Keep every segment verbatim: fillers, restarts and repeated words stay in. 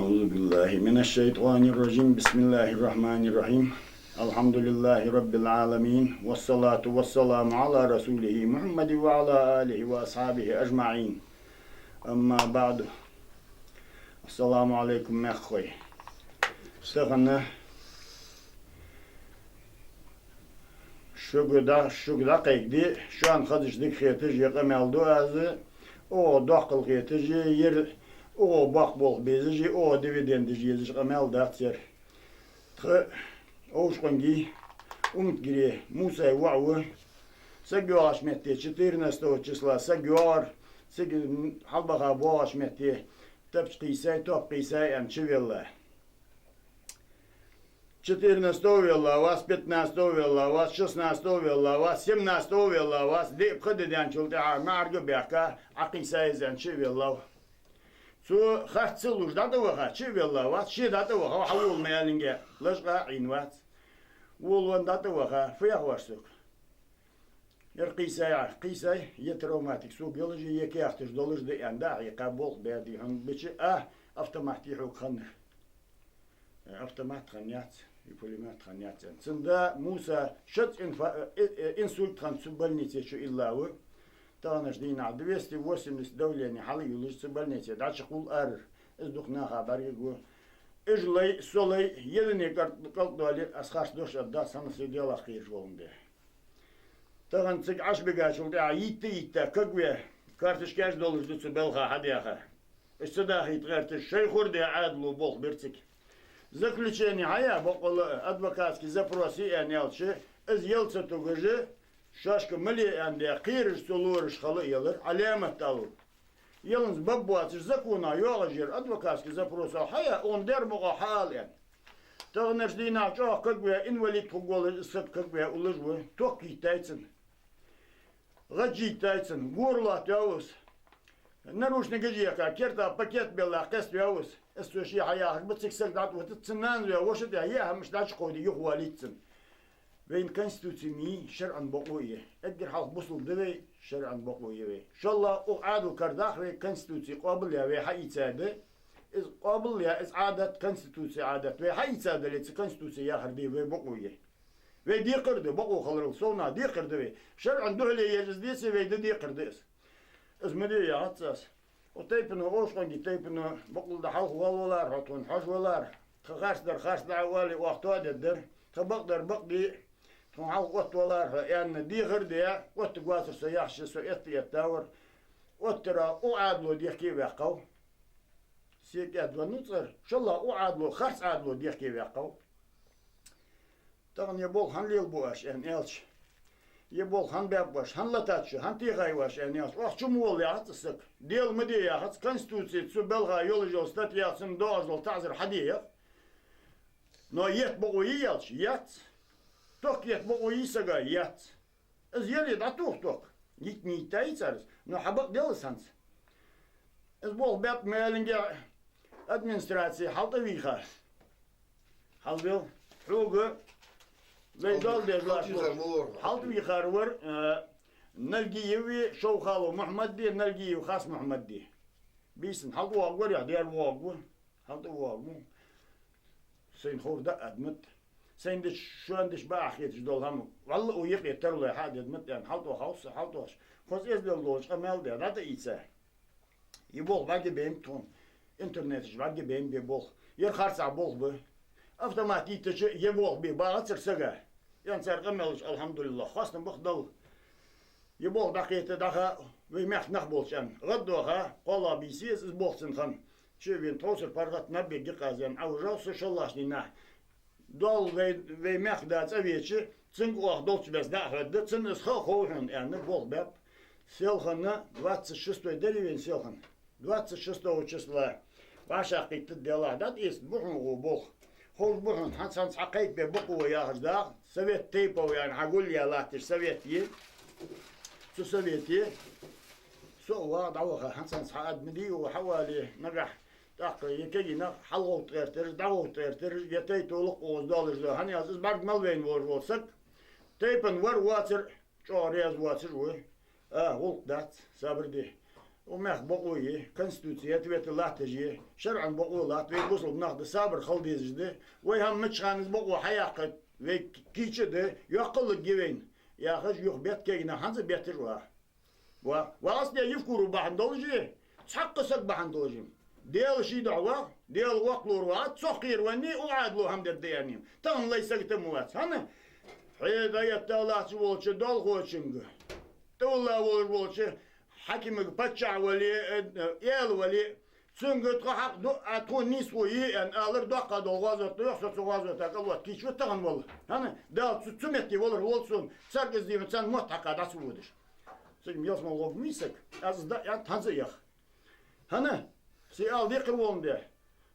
أعوذ بالله من الشيطان الرجيم. بسم الله الرحمن الرحيم. الحمد لله رب العالمين. والصلاة والسلام على رسوله محمد وعلى آله وأصحابه أجمعين. أما بعد. السلام عليكم, мехкахой. Тахан шуга дӀа-, шуга дӀакхайкаде, шоана хазача дика хеташ а къамаьл ду аз, оаха доккхал хеташ а, ер оаха боккха болх безаш а, оаха дивидендаш езаш а къамаьл дац ер. Тха Овшкъонгий Умтгире Мусай воӀ ва. Саг йоагӀача метте, четырнадцатого числа саг йоагӀар, цига хьалбаха боагӀача метте тапча кхийсай, топ кхийсай аьнна чувелла. Четырнадцатого велла вац, пятнадцатого велла вац, шестнадцатого велла вац, семнадцатого велла вац, диъ-пхиъ ди даьнначул тӀехьагӀа маӀарга а баьхка, Ӏокхийса из аьнна чувеллав. Цо харц ца луш дӀатӀаваха чувелла вац, ше дӀатӀавахав, хьавола ма аьлинге, лачкъа а Ӏийна вац. Волавенна дӀатӀаваха, фу яхар сога? Ер кхийсай Ӏа, кхийсай, е травматик сога йолаш я, е каьхаташ долаш да аьнна, дӀа а хьийкха, болх баь дий хьона, бича а автомат дий хьога ханнар. Автомат хиннаяц, и пулемёт хиннаяц аьнна. Цун да Муса шозза инфа-, э, э, инсульт хинна цу больнице чу илла ва. Таханарча дийнахьа двести восемьдесят давление хьалъюллаш цу больнице дӀачукхувл арара. Из дукха наха бӀаргагу. Уж лай, со лай, едине кӀал-, кӀалтӀдоале, аз харц дош аргдац, хӀана, сай Даьлах кхераш воландаь. Тахан цига Ӏочубигачул тӀехьагӀа йитта-йитта кагве, карточкаш долаш да цу балха хьадаьха. Уж ца дахийта гӀерташ, шоай хургдаь Ӏаьдало болх бир цига. Заключени хьаяь, бокъонца адвокатски запрос е аьнна аьлча, из ел ца тугаш, шоашка ма ле аьнна даь, кхераш цу лораш хала а елар, Ӏаламат аьлар. Яланза баб боацаш, законах йоагӀаш яр адвокатски запрос хьаяь, он дер мукъа хьаала аьнна. Таханарча дийнахьа чӀоагӀа кагве, инвалид хургволаш из саг кагве уллаш ва, ток йиттай цунна. ГӀаж йиттай цунна, горло латтаваьв из. Наручникаш а ехка, керта пакет белла кхеставаьв из. Из цо ше хьаяхаш ба, цига саг дӀатӀавитац, цун нанас ваь воша тӀехьа е хӀамаш дӀачукховде юхавалийт цунна. Вайна Конституци ма йий, шарӀан бокъо я. Эггара хьалха бусалба да вай, шарӀан бокъо я вай. ШоллагӀа, укх Ӏаьдала кара дах вай, Конституци къоабалъяь вай хьаийцад. Из къоабалъяь, из Ӏадат, Конституци Ӏадат вай хьаийцадале, цу Конституце яхар де вай бокъо я. Вай декхар да, бокъо хиларал совнагӀа декхар да вай. ШарӀан духьале еш из деце, вай де декхар да из. Из ма де яхац аз. Укх тайпано, Овшкъонгий тайпано, бакъдолаш хьалха вала валара хьо, тхона хьожа валара. Тха харцдар харц дӀа а вале, оаха тоадергдар. Тха бакъдар бакъ де, тхона хьалха отта валара хьо, аьнна, дехар а даь, оттаргвацар со яхаш, со этта а эттавар. Оттара укх Ӏаьдало дехке а ваьккхав. Се кӀаьда веннав цӀера, шоллагӀа укх Ӏаьдало, харц Ӏаьдало дехке а ваьккхав. Тахан ер болх хӀана лелабу оаш аьнна аьлча, ер болх хӀана баьб оаш, хӀана латаьд шо, хӀана техай оаш аьнна аьлча, оаха чу ма волла яхац из саг. Дела ма де яхац, Конституце цу балха йолаш йола статья, цунна доагӀаш дола таӀзар хьаде яхац. Но етта бокъо йий аьлча, яц. Ток етта бокъо йий сага? Яц. Из яле дӀатоха ток. Йитта ма йиттай цар из. Но хьабакъдел из хӀанз. Из болх баьб ма аьлинге, администраце хьалтӀавийха. Хьалвел, хьога вай доал деш латташ. ХьалтӀавийхар вар, э, Налгиев а, Шовхалов Мухьмад а, Налгиев Хас-Мухьмад а. Бийсан хьалтӀавоагӀаргвар, яхь дера воагӀаргва. ХьалтӀавоагӀаргва. Сайна ховр да адамат. Сайна дича, шоана дича бакъахьа хеташ дола хӀама, валлахӀи, юкъе тарлой хьа а дедмат аьнна, хьалтӀавахав со, хьалтӀавахача, хоза эздел долча къамаьл даь, дӀатӀаийца. Ер болх бӀаргабайнаб тхона. Интернета чу бӀаргабайнаб ер болх. Ер харцахьа болх ба. Автомат йиттача ер болх бе багӀацар сага. Ер цар къамаьлаш, алхьамдулиллахӀ, хоастам ба-кх Далла. Ер болх дӀакхета, дӀахаа, вай мехка нах болча аьнна. ГӀаддоаха, кхоалагӀа бийса я из, из болх цун хинна. Чу а вена, тховсара паргӀата наб бегги-кх аз аьнна, Ӏовижав со шоллагӀча дийнахьа. Доал вай, вай мехкда цӀавеча, цунга оаха долча беса дӀа а хьоадда, цунна из ха а хов хьона, аьнна, болх баьб. Селхан двадцать шестой дарий вайна, Селхан? Двадцать шестого числа вӀашагӀкхийттад, Даьллахь, дӀатӀаэцаргба хьона гӀо болх. Ховш ба хьона, хӀанз-хӀанз хьакхайкабергба-кх укхо яхаш дах, совет тейпов аьнна хьагулъяь латташ совет я. Цу совете со а вагӀа, дӀаваха, хӀанз-хӀанз хьаада ма дий укхо, хьавале, нагахьа тӀаккха е кагий нах хьалгӀовтта гӀертараш, дӀагӀовтта гӀертараш, е тайпов лакха укхаза доаллаш да. ХӀана аьлча из бӀарга мел вайна волаш вола саг тайпан вар воацар, чӀоагӀа раьза воацаш ва. А, гӀулакх дац, сабар де. Укх мехка бокъо я, Конституце ответы латташ я, шарӀан бокъо латт, вай бусалба нах да, сабар хила дезаш да, вай хӀама мичахьа из бокъо хьаяккха, вай кийча да, йоккхалургья вайна, яхаш, юха бетта кагий нах хӀанз а бетташ ва. Ва, вац де Евкуров бахьан долаш, цхьаккха саг бахьан долаш. Даьла ший духьа ва, Даьла воккхалора ва, цох кхера ванне, укх Ӏаьдало хӀама дергда аьнна. Тахан лай сагота ма вац. ХӀана? Хье дӀаэтта латташ волча долхочунга, тӀавилла волаш волча хьакимага, паччахь вале, э, э, эла вале, цунга тхо хьакъ ду, а тхона нийсхо е аьнна алар доккха дола гӀазот да, йоах, со цу гӀазота кӀал отта кийча ва тахан вала. ХӀана? Дала цу, цу метте валар волча сона, царга из дийна, царна мотт хьакха дӀа ца водаш. Цига ялсмала гӀоргвий саг, аз из дӀа аьннад, хӀанз а ях. ХӀана? Се ала декхар волна де.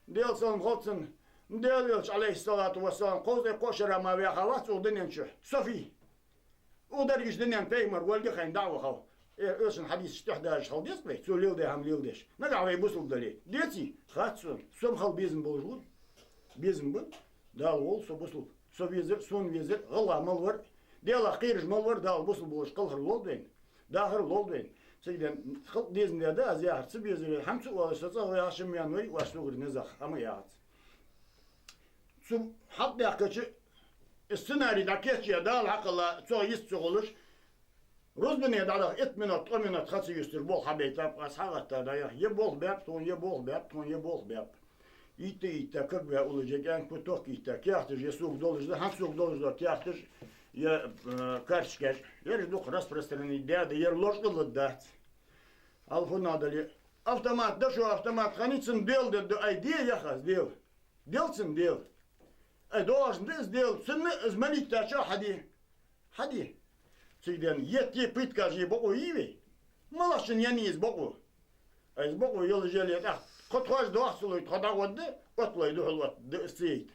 Даьла салам хилда цунна, Даьла Элча, Ӏалайхи ссалату вассалам, кховзткъеи кхо шера мара ваьха вац укх дунен чу. Софи. Укх дерригача дунен пайхамар волга хайна дӀа а вахав. Э, оцун хьадисаш тӀехьа дажаш хила деза вай, цо леладаь хӀама леладеш. Нагахь вай бусалба дале, деций? Хац сона. Со-м хила безам болаш ва. Безам ба. Дала волва со бусалба. Со везар, сона везар, гӀалгӀа мел вар, Даьлах кхераш мел вар, Дала бусалба волаш кхалхар лолда вайна. Дахар лолда вайна. Цига ден халкъ дезам даь да аз яхар, ца безаре, хӀама ца оалаш, со цӀагӀа ваьхача ма ваьннавий, ваш сугар низах, хӀама яхац. Цу хьакъ даьккхача, из сценарий дӀакийчъяь, Дала хьакхелла, цох йист ца хулаш, рузбане дӀадаха итт минот, ткъо минот ха ца юсташ болх хьабайтаб, аз хьагӀатта дӀаяха, е болх баьб тхона, е болх баьб тхона, е болх баьб. Йитта-йитта кагваь уллаш, е кӀаьнк-куток йитта, каьхаташ е сога долаш да, хӀанз сога долаш дола каьхаташ, е, э, карточкаш, ераш дукха распространить даь да, ер лочкъалла дац. Алфунна дале, автомат да шо, автомат ханийцан Даьла дергда, ай, де яхаз Даьла. Делцан Даьла. Ай, доагӀаш да из Даьла, цунна из молитвача хьаде. Хьаде. Цига ден етте пыткаш е бокъо йий вай? Малашшан яннай из бокъо? Ай, из бокъо йолаш яле тӀаккха, кхо тхоаш доахцалой тхо дӀагӀоргда, отталой духьал оттаргда из ца яйта.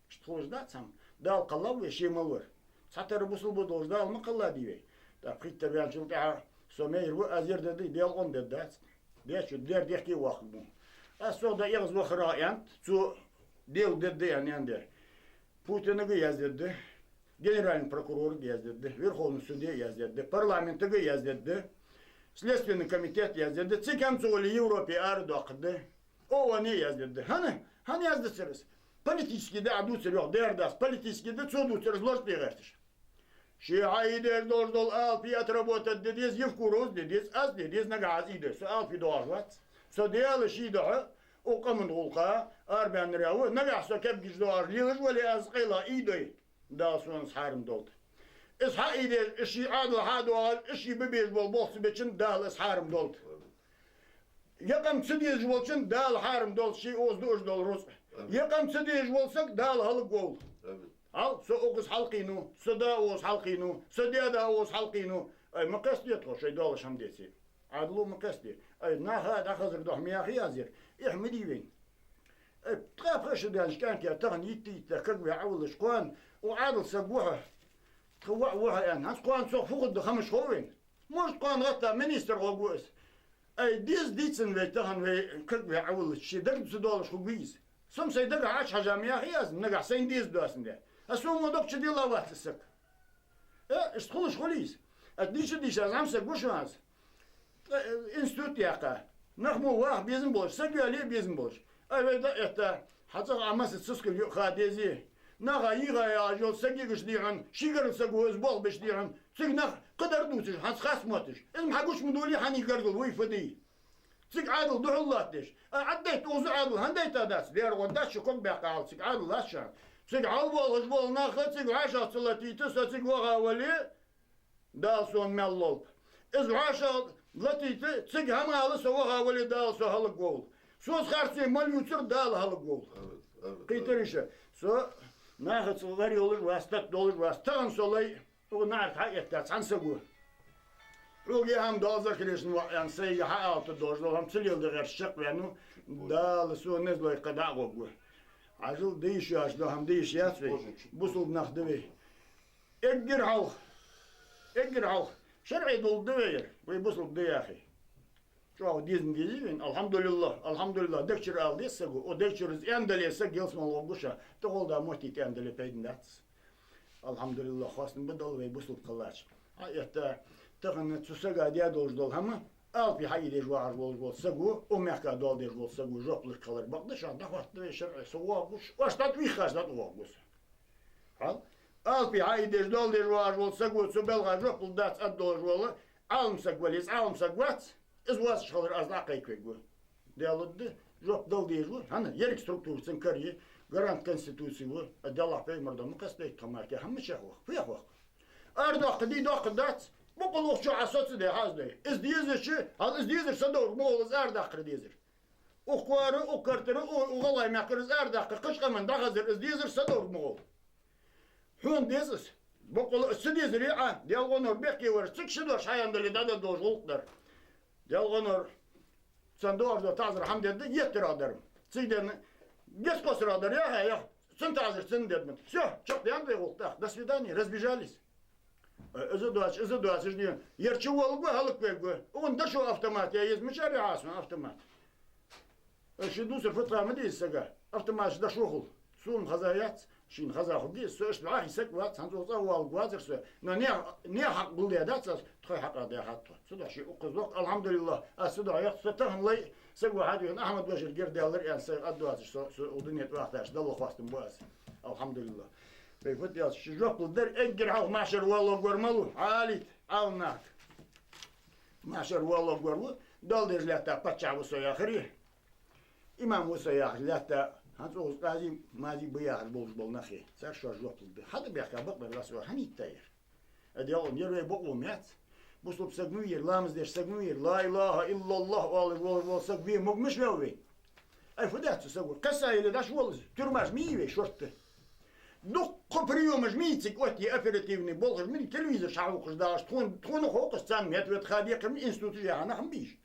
Иштта хулаш дац хӀама. Дала кхеллав вай ше мел вар. Цхьатарра бусалба долаш Дала ма кхелладий вай. ТӀаккха пхийттара ваьнначул тӀехьагӀа со майра ва, аз ер дергдий, Даьла къа дергдац. Бечу дер дехке вахаргва. Аз цох дӀаэгӀазвахар аьннад, цо Даьла дергда аьнна, аьнна дер. Путинага яздергда, генеральный прокурорага яздергда, Верховный суде яздергда, парламентага яздергда, Следственный комитет яздергда, цига хӀанз цо вале Европе арадоаккхаргда, ООНе яздергда. ХӀана? ХӀана яздацар из? Политически да, Ӏа дувцар, йоах, дер дац, политически да, цо дувцар из лорта тӀа гӀерташ. Ше хьаийдеш долаш дола алапи отработать де деза, Евкуровс де деза, аз де деза, нагахь аз ийдой. Со алапи доагӀаш вац. Со Даьла ший духьа, укх къаман гӀулакха арабаьннарах ва, нагахь со кепгаш доагӀаш лелаш вале, аз къайла ийдой. Дала сона из хьарам долда. Из хьаийдеш, из ший Ӏаьдал хьадоагӀаш, из ший бе безаш бола болх ца бечоа Дала из хьарам долда. Е къам ца дезаш волчоа Дала хьарам долда ший укхаза дуаш дола рузкъа. Амин. Е къам ца дезаш вола саг Дала хӀалакволва. Амин. Хьал, со укхаза хьалкхийнав, са да укхаза хьалкхийнав, са даь-да укхаза хьалкхийнав. Ай, ма къаьста тхо шоай долаш хӀама деце. Ӏаьдало ма къаьста. Ай, наха дӀахазар духьа ма яхий аз ер. Эхь ма дий вайна. Ай, ткъаь пхи шу даьннача кӀаьнка тахан йитта-йитта кагваь Ӏовиллаш кхоана, укх Ӏаьдала саг ва хьо, тха воӀ ва хьо аьнна. ХӀанз кхоана цох фу хургда ховш хов вайна? Может, кхоана гӀатта министр гӀоргва из. Ай, деза дийцан вай тахан вай кагваь Ӏовиллача, ше дагадоацаш долаш хургвий из? Со-м сай дагахьа Ӏочухьежа ма яхий аз, нагахь сайна деза доацандаь. А со мо дог чу делла вац из саг. Э, иштта хулаш хулий из? Ат дийша-дийша, аз зӀамсаг ва шоана аз. Э, институт яьккха. Нах мо ваха безам болаш, саг вале безам болаш. Ай, вай дӀаэтта, хьа цӀагӀа Ӏа массаза сискал юкъе ха дезий. Наха йига яхаш йола саг йигаш дий хьона, шийгара саго из болх беш дий хьона, цига нах кхыдар дувцаш, хӀанз харц мотташ. Из ма хьагуча ма долий, хьан йигаргал вуй фадий. Цига Ӏаьдал духьал латтадеш. А, Ӏаддайта укхаза Ӏаьдал, хӀана дайта дац? Дера гӀо дац, шу ког баьккха хьал, цига Ӏаьдал лац шоана. Цига хьалбоалаш бола нах, цига вӀашагӀ ца латийта, со цига ваха вале, Дала сона маьл лолба. Из вӀашагӀ латийта, цига хӀама ала со ваха вале, Дала со хӀалакволва. Соца харцо мел ювцар Дала хӀалакволва. Амин, амин, амин. Кхийтарий шо? Со нахаца лар йолаш вац, тата долаш вац. Тахан со лай, укх наӀарга хьаэтта цхьан саго. Хьога е хӀама доал, Закиришна воӀ, аьнна, сайга хьаалта долаш дола хӀама ца леладе гӀерташ чакхваьннав, Дала сона из лой кхы дӀа а гӀоргва. Ӏажал дийша яц, дола хӀама дийша яц вай. Бусалба нах да вай. Эггара хьалха, эггара хьалха шарӀе долаш да вай ер, вай бусалба да яхе. ЧӀоагӀа дезам дезий вайна? АлхьамдулиллахӀ, алхьамдулиллахӀ, дег чура ала деза саго, о, дег чура из аьнна дале, саг ялсмала гӀоргва ше, тӀагӀолла да моттийта аьнна дале, пайда дац. АлхьамдулиллахӀ, хоастам ба Далла вай бусалба кхеллача. Хьаэтта, тахан цу сага даь долаш дола хӀама, Алапи хьаийдеш вагӀаш волаш вола саг ва, укх мехка доал деш вола саг ва, жоп лургхилар бакъда, шоана дӀахоттаве шарӀе со воагӀаш, оаш дӀатӀавийхача дӀатӀавоагӀаргва со. Хьал? Алапи хьаийдеш доал деш вагӀаш вола саг ва, цу балха жоп лургдац аргдолаш вола Ӏалам саг вале, из Ӏалам саг вац, из воацаш хилар аз дӀакхайкавергва. Даьла да, жоп дала дезаш ва, хӀана, еррига структура цун кара я, гарант Конституции ва, а Даьллахь, пайхамара ма кхестадайта тхо мара, хӀама мичахьа ваха, фу яха ваха. Арадоаккхаргдий, доаккхаргдац, боккъала укх чу Ӏа соцаде хьаздой. Из дезача, хьал из дезар са довр ма гӀолла, из арадаккхар дезар. Укх коара, укх картара, у, у гӀалгӀай мехкара из арадаккха кхыча къаман дӀахазар из дезар са довр ма гӀолла. Хьона деза из. Боккъала из ца дезаре Ӏа, Даьла гӀонор бехке вар, цига ши дош хьаяьнна дале дӀадала долаш гӀулакх дар. Даьла гӀонор царна доагӀаш дола таӀзар хӀама дергда, еттарагӀа дар. Цига денна, гешт кхоссарагӀа дар, яха, яха, цун таӀзар цунна дергда. Всё, чакхдаьннад вай гӀулакх тӀаккха. До свидания, разбежались. Э, из а доацаш, из а доацаш дийна. Ер чуволларгва, хӀалаквергва. Укхунна дошо автомат я, еза мичара я хьа сона автомат? Э, ши дусар фу тха ма деза сага. Автоматаш дошо хул. Сона хоза яц, шийна хоза хургья из. Со иштта вӀаьхий саг вац, хӀанз цӀа воалларгвацар со. Но не, не хьакъ гулдаь дац аз, тхоай хьакъах даьхад тхо. Цудухьа ший укхаза дохк, алхьамдулиллахӀ, аз цудухьа йоах, со тахан лай саг ва хьадийхкача, Ахьмад-Вашар гергдалар аьнна, сай аргдоацаш, со, со укх дунен тӀа вахийташ, Далла хоастам ба аз. АлхьамдулиллахӀ. Вай фу даьлча, ши жоп лургдар, эггара хьалха маьхшара воалларгвар малув? Ӏалит, Ӏалнах. Маьхшара воалларгвар ва, доал деш лаьтта паччахь ва со яхари, имам ва со яхаш лаьтта, хӀанз укхаза къази, мази ба яхаш болаш бола нахи, цар шоаш жоп лургда. ХьатӀабаьхка бакъдар дац вай, хӀана йиттаяр? Э, Даьла, ер вай бокъо ма яц. Бусалба саг ма вий ер, ламаз деш саг ма вий ер, ла илахӀа иллаллахӀ оалаш вола, вола саг ве, мог миш вел вай? Ай, фу дац цу саго? Кхесса яле дӀачувоал из. Тюрьмаш ма йий вай шортта? Дуккха приёмаш ма йий цига оттае, оперативни болхаш ма йий, телевизораш хьахьокхаш дагӀаш, тхона, тхона ховкхаш царна метвет ха декхар ма йий, институташ яха нах ма бий уж.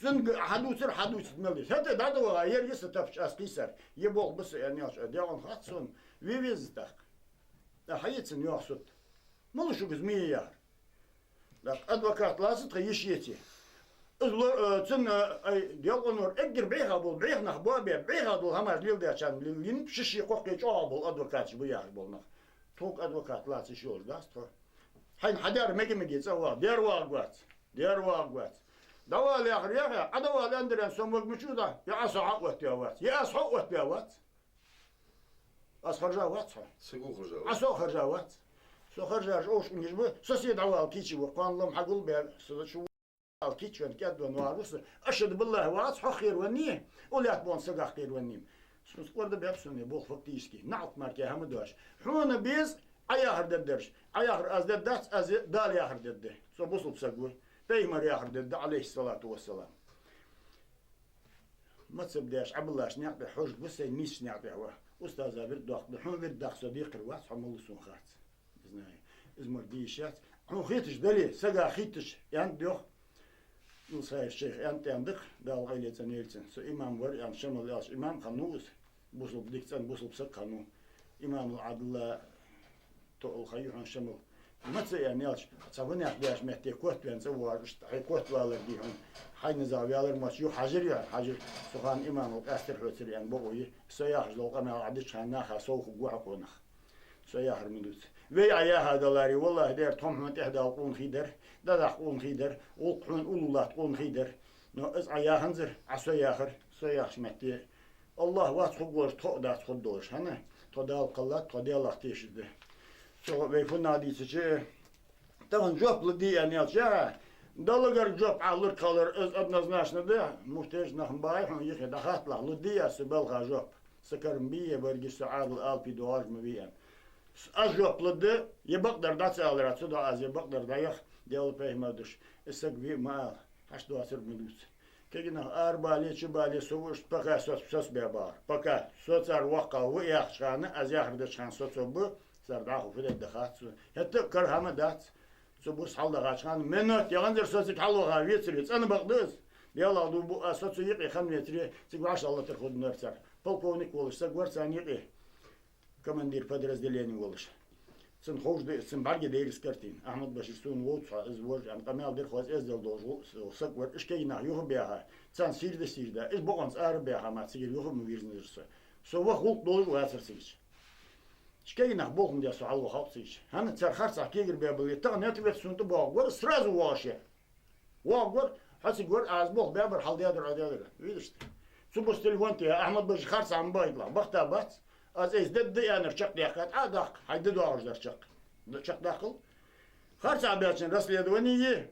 Цунга хьадувцар, хьадувцаш мел деза. ХӀаьта дӀатӀаваха, ер я са тапча, аз кхийсар, е болх ба са аьнна аьлча, а, Даьла, хьона хац сона, ве веза тӀаккха. А, хьаэцан йоах суд. Малув шуга из ма е яхар? ТӀаккха адвокат лаца тха йиш еце. Из ло-, э, цун, э, ай, Даьла гӀонор, эггара бӀеха бола, бӀеха нах боабе, бӀеха дола хӀамаш леладаьчарна лелийна, ши-ши кхоккхе чӀоагӀа бола адвокаташ ба яхаш бола нах. Тхога адвокат лаца йиш йолаш дац тхо. Хьайна хьадаьр мега-меге цӀа вагӀа, дера вагӀаргвац, дера вагӀаргвац. ДӀавала яхар яхе, Ӏа дӀавала аьннадар аьнна, со мог мича да, е Ӏа со хьаоттаваь вац, е аз хьо оттаваь вац. Аз хержа вац хьо. Саго хержа вац. Ӏа со хержа вац. Со хержараш овшкъангаш ба, соседа дӀавала кийча ва, кхоана лом хьагулбаьб, со шу вала кийчвенна кӀаьдвенна вагӀаш ва со. Ашхаду биллахӀи вац хьох кхеравеннав, укх лаьтта болча сагах кхеравеннав. Сона скъорда беб сона, болх фактически. НаӀалт мара кхы хӀама дош. Хьона беза Ӏа яхар дергдараш. Ӏа яхар аз дергдац, аз Дала яхар дергда. Со бусалба саг ва. Пайхамара яхар дергда, Ӏалайхи ссалату вассалам. Мазхаб деш Ӏабиллаш наькъа тӀа хьожаргва, сай нийсача наькъа тӀа ва. Устаза вирд доаккхаргда, хьона вирд даха со декхар вац, хьо малув сона харц. Не знаю. Из мара де йиш яц. Хьона хеташ дале, сага хеташ, аьннад йоах. Илсхаев шайх аьннад, аьннад-кх, Дала къайле цӀенъйойла цун. Со имам вар, аьнна, Шамал аьлча имам хиннав из. Бусалба дика цӀена бусалба саг хиннав. Имамул Ӏадла тоъал ха я хьона, Шамал. Маца аьнна аьлча, цхьа ванах деш метте котвенна цӀа воагӀаш, иштта хьай котвалар дий хьона. Хьай низагӀа ваьлар моцаш юха хьажар я, хьажар. Цу хана имамал къаьстар хьоцара аьнна бокъо я. Со яхаш дола къамаьл Ӏа дича хана наха сов хургва хьо, къонах. Со яхар ма дувца. Вай Ӏа яха даларе, валлахӀи, дера, тхо-м хьона тӀехьа дала къонахий дар, дӀадахьа къонахий дар, гӀулакх хьона уллув латта къонахий дар. Но из Ӏа яханзар, Ӏа со яхар, со яхача метте. АллахӀ вац хургволаш, тхо а дац хургдолаш, хӀана? Тхо Дала кхеллад, тхо Даьлах тешаш да. Цу вай фуннагӀа дийцача, тахан жоп лургдий аьнна аьлча, Далла гарга жоп Ӏа лургхилар, из однозначно да, муфтеш нах ма бий хьона юхе, дӀахатталахь, лургдий аз цу балха жоп. Са кара ма бий е, варгиш со Ӏадал алапи доагӀаш ма вий аьнна. Аз жоп лургда, е бакъдар дӀа ца алар, цудухьа аз е бакъдар дӀаях, Даьла, пайхамара духьа, из саг ве а ма ала, хьашт доацар ма дувца. Кагий нах арабале, чубале, со ва иштта пока соц-, соцабе багӀар. Пока. Со цар воккхагӀа ва яхача хана, аз яхар деча хана соцабу, цар дӀахо фу дергда хац сона. ХӀаьта а кара хӀама дац. Цу бус хьалдахача хана, минот яханзар со цига хьалваха вецаре, цӀена бакъда из. Даьлах дув буъ аз, со цу юкъе хинна вецаре, цига вӀашагӀлатар хургнар цар. Полковник волаш саг вар царна юкъе. Командир подразделения волаш. Цун ховш да, цун бӀарга дайра из картина. Ахьмад-Башир, сона вовз хьо, из вож, аьнна, къамаьл дир хоза, эздел долаш гӀо-, саг вар. Уж кагий нах юха баьха, царна сийрда-сийрда. Уж бокъонца ара баьха мара, цигара юха ма вирзинзар со. Со ваха гӀулакх долаш вацар цигача. Уж кагий нах болх ма де со хьалвахав-кх цигача. ХӀана, цар харцахьа кегар баь бале, тахан ответ сона тӀа боагӀаргвар, сразу воагӀаш я. ВоагӀаргвар, Хьо цига вар, аз болх баьбар, хьалдаьдар, Ӏодаьдар. Видишь ты? Цу бус телефон тӀа, Ахьмад-Башир, харцахьа ма байталахь, бахта бац. Аз эс дедда аьннар чакхдехкад, Ӏа даккха, хьай де доагӀаш дар чакх-, чакхдаккхал. Харцахьа баьчун расследовани е.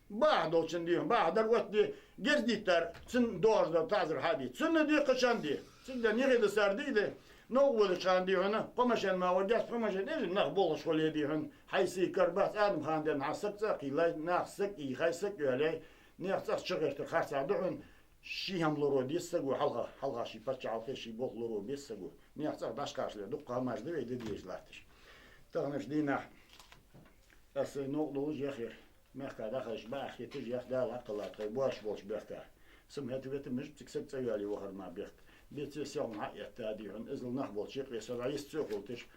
Бахьа долчун де, бахьа дар отта де, герз диттар, цун доагӀаш дар таӀазар хьаде. Цунна де, кхычан де. Цига да нихи да сар де, де. Новкъа волча хана де хьона, кхо машен ма варгьяц, кхо машен, эжи нах болаш хуле де хьона. Хьай сий кара бац, Адам хана денз хьа саг цӀа кхийлай, нах саг и, хьай саг йоалай. Нех цӀагӀа чу гӀертар харцахьа да хьона, ший хӀама лоро деза саго хьалха, хьалха ший паччахьалкхе, ший болх лоро беза саго. Нех цӀагӀа дӀакхачале дукха хӀамаш да вай де дезаш латташ. Таханарча дийнахьа аз сай новкъа долаш яхар. Мехка дахаш баьхкиташ яхар, Дала хьакхелла тхоай боаш болча бехка. Сам хӀета вета мижа цига саг цӀа йоалае вахар ма бехк. Беце сехьун хьаэтта де хьона, иззал нах болча юкъе со дӀайиса ца хулташ.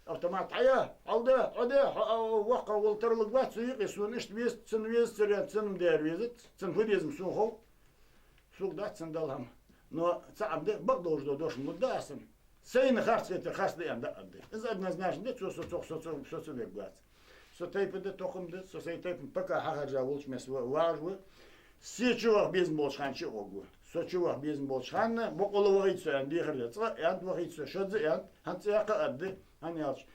Автомат хьая, хьалда, хьода, хьо-, а, воккха вола тарлаг вац цу юкъе, сона иштта веза, цунна веза, царен цунна дер веза, цунна фу деза-м сона хов. Сога дац цунна дала хӀама. Но цхьа Ӏам де, бакъдолаш дола дош ма да аз санна. Сайна харц хетар харц да аьнна да Ӏам де. Из однозначно да, цо со цох, со цо, со цо вегвац. Со тайпа да, тохам да, со сай тайпан пока хьахаржа волча места ва-, вагӀаш ва. Се чу ваха безам болча хана чу а гӀоргва. Со чу ваха безам болча хана, бокъонца вахийта со аьнна дехар да. Цкъа аьннад вахийта со, шозза аьннад, хӀанз цӀаькха а да, хӀана аьлча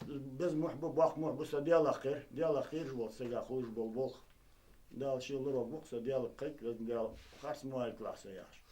безам мухь ба, боккха мухь ба со Даьлах кхер, Даьлах кхераш волча сага хулаш бола болх. Дала ший лораг ва-кх со Даьлага кхайк, Везан Даьла, харц ма вайталахь со яхаш.